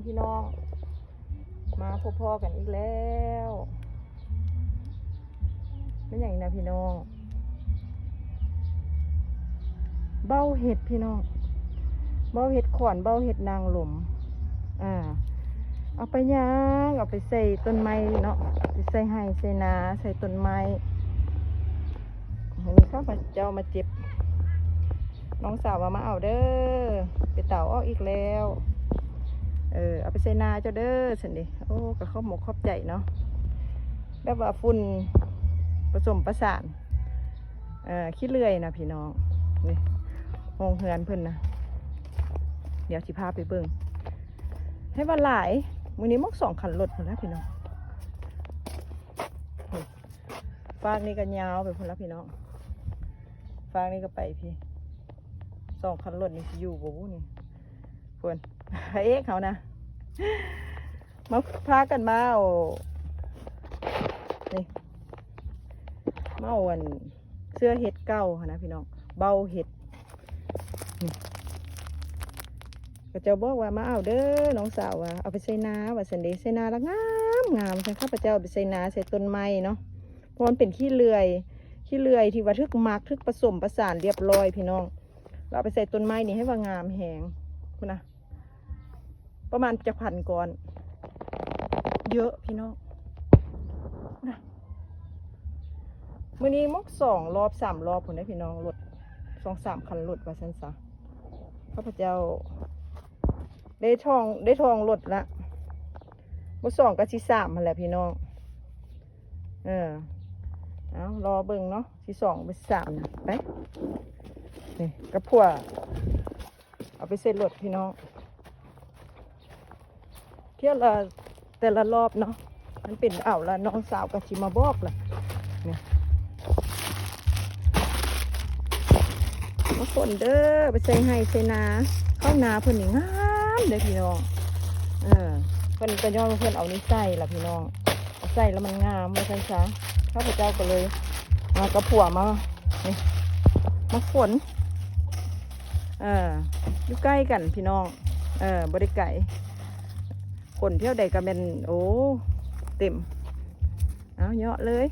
ພີ່ນ້ອງ ມາພົບພໍ້ກັນອີກແລ້ວ. ແມ່ນຫຍັງນີ້ນະພີ່ນ້ອງ? ເບົ້າເຫັດພີ່ນ້ອງ, ເບົ້າເຫັດຂອນ ເບົ້າເຫັດນາງລົມ. ອ່າ ເອົາໄປຫຍັງ? ເອົາໄປໃສ່ຕົ້ນໄມ້ເນາະ, ໄປໃສ່ໄຮ່ໃສ່ນາ ໃສ່ຕົ້ນໄມ້. ມື້ນີ້ຂ້າພະເຈົ້າມາເກັບ, ນ້ອງສາວວ່າມາເອົາເດີ ໄປຕາວອອກອີກແລ້ວ. ເອີ ເອົາໄປໃສ່ນາເຈົ້າເດີ ຊັ້ນເດ. ໂອ້ ກໍຂອບອົກຂອບໃຈເນາະ, ແບບວ່າຝຸ່ນປະສົມປະສານ ເອີ ຂີ້ເລື່ອຍນະພີ່ນ້ອງ. ນີ້ ໂຮງເຮືອນເພິ່ນນະ, ດຽວຊິພາໄປເບິ່ງ. ໃຫ້ວ່າຫຼາຍ, ມື້ນີ້ໝົດສອງຄັນລົດພຸ້ນລະພີ່ນ້ອງ. ຟາກນີ້ກໍຍາວໄປພຸ້ນລະພີ່ນ້ອງ, ຟາກນີ້ກໍໄປພີ້. ສອງຄັນລົດນີ້ຊິຢູ່ບໍ່ບຸນີ້? ພຸ້ນ ພະເອກເຮົານະ ມາ ພາກັນມາເອົາ ນີ້ ມາເອົາອັນ ເຊື້ອເຫັດເກົ່າຫັ້ນນະພີ່ນ້ອງ, ເບົ້າເຫັດ. ນີ້ ເຂົາເຈົ້າບອກວ່າມາເອົາເດີ ນ້ອງສາວວ່າ ເອົາໄປໃສ່ນາວ່າຊັ້ນເດ. ໃສ່ນາລະງາມງາມ. ຄັນຂ້າພະເຈົ້າເອົາໄປໃສ່ນາ ໃສ່ຕົ້ນໄມ້ເນາະ, ເພາະມັນເປັນຂີ້ເລື່ອຍ, ຂີ້ເລື່ອຍທີ່ວ່າຖືກໝັກ ຖືກປະສົມປະສານລຽບລ້ອຍພີ່ນ້ອງ. ລະເອົາໄປໃສ່ຕົ້ນໄມ້ນີ້ໃຫ້ວ່າງາມແຮງ. ພຸ້ນນະ ປະມານຈັກພັນກ້ອນ, ເຍອະພີ່ນ້ອງ. ພຸ້ນນະ ມື້ນີ້ໝົດສອງລອບສາມລອບພຸ້ນເດ້ພີ່ນ້ອງ, ລົດສອງສາມຄັນລົດວ່າຊັ້ນຊະ. ຂ້າພະເຈົ້າໄດ້ທ່ອງ ໄດ້ທ່ອງລົດລະ, ບໍ່ສອງກໍຊິສາມຫັ້ນແຫຼະພີ່ນ້ອງ. ເອີ ເອົາ ລໍເບິ່ງເນາະ, ຊິສອງ ຊິສາມນະ. ໄປ ນີ້ ກັບຜົວ ເອົາໄປໃສ່ລົດພີ່ນ້ອງ. ທ່ຽວລະ ແຕ່ລະລອບເນາະ ມັນເປັນເອົາລະ ນ້ອງສາວກໍຊິມາບອກລະ. ນີ້ ມາຂົນເດີ ໄປໃສ່ໄຮ່ໃສ່ນາ. ເຂົ້ານາເພິ່ນນີ້ງາມເດ້ພີ່ນ້ອງ. ເອີ ເພິ່ນກໍຍ້ອນວ່າເພິ່ນເອົານີ້ໃສ່ລະພີ່ນ້ອງ, ເອົາໃສ່ລະມັນງາມວ່າຊັ້ນຊະ. ຂ້າພະເຈົ້າກໍເລີຍມາກັບຜົວມາ ນີ້ ມາຂົນ. ເອີ ຢູ່ໃກ້ກັນພີ່ນ້ອງ, ເອີ ບໍ່ໄດ້ໄກ. ຂົນແຖວໃດກໍແມ່ນ ໂອ້ ເຕັມ. ເອົາ ເຍາະເລີຍ.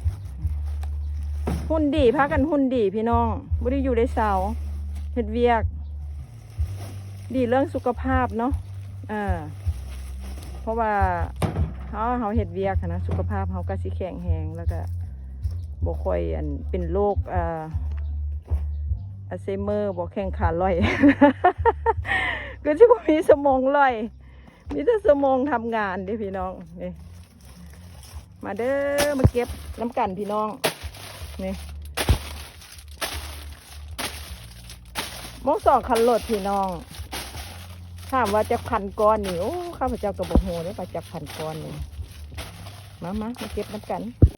ຫຸ່ນດີ ພາກັນຫຸ່ນດີພີ່ນ້ອງ, ບໍ່ໄດ້ຢູ່ໄດ້ເຊົາ, ເຮັດວຽກ ດີເລື່ອງສຸຂະພາບເນາະ. ເອີ ເພາະວ່າເຮົາ ເຮົາເຮັດວຽກຫັ້ນນະ ສຸຂະພາບເຮົາກໍຊິແຂງແຮງ ແລ້ວກໍບໍ່ຄ່ອຍ ອັນ ເປັນໂລກ ເອີ ອັລໄຊເມີ ບໍ່ ແຂ້ງຂາລອຍ ກໍຊິບໍ່ມີສະໝອງລອຍ, ມີແຕ່ສະໝອງທຳງານເດ້ພີ່ນ້ອງ. ນີ້ ມາເດີ ມາເກັບນຳກັນພີ່ນ້ອງ. ນີ້ ໝົດສອງຄັນລົດພີ່ນ້ອງ. ຖາມວ່າຈັກພັນກ້ອນນີ້ ໂອ້ ຂ້າພະເຈົ້າກໍບໍ່ຮູ້ເດ້ວ່າຈັກພັນກ້ອນນີ້. ມາ ມາ ມາເກັບນຳກັນ.